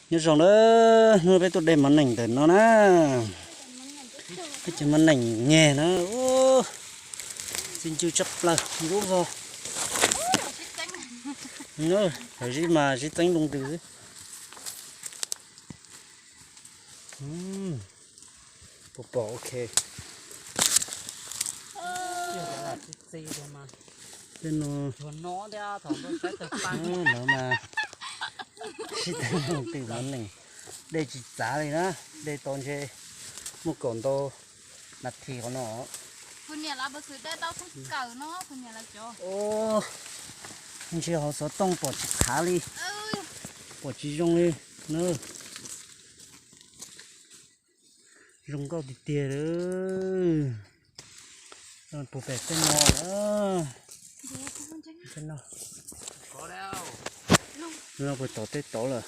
Nyob zoo na, hnub peb tuaj de mov nees ntawm no na. Peb cov mov nees nyeg na, txiv ncw tshaj plaws, ntub vog. Thaum zib mas zib txeeb loo ntws xwb. Puas pom ok. Tej no, no mas sib teeb loo ntws mov nees, de tsis txav li na, de tau ntshe muaj kaum ntau nas this qhov no. Ntshe hauv xov tooj pom tsis khav li, pom tsis zoo li na. Zoo nkauj tiag tiag li. Puag pem tej no na. Tej no, no puas tom tej tod lawm?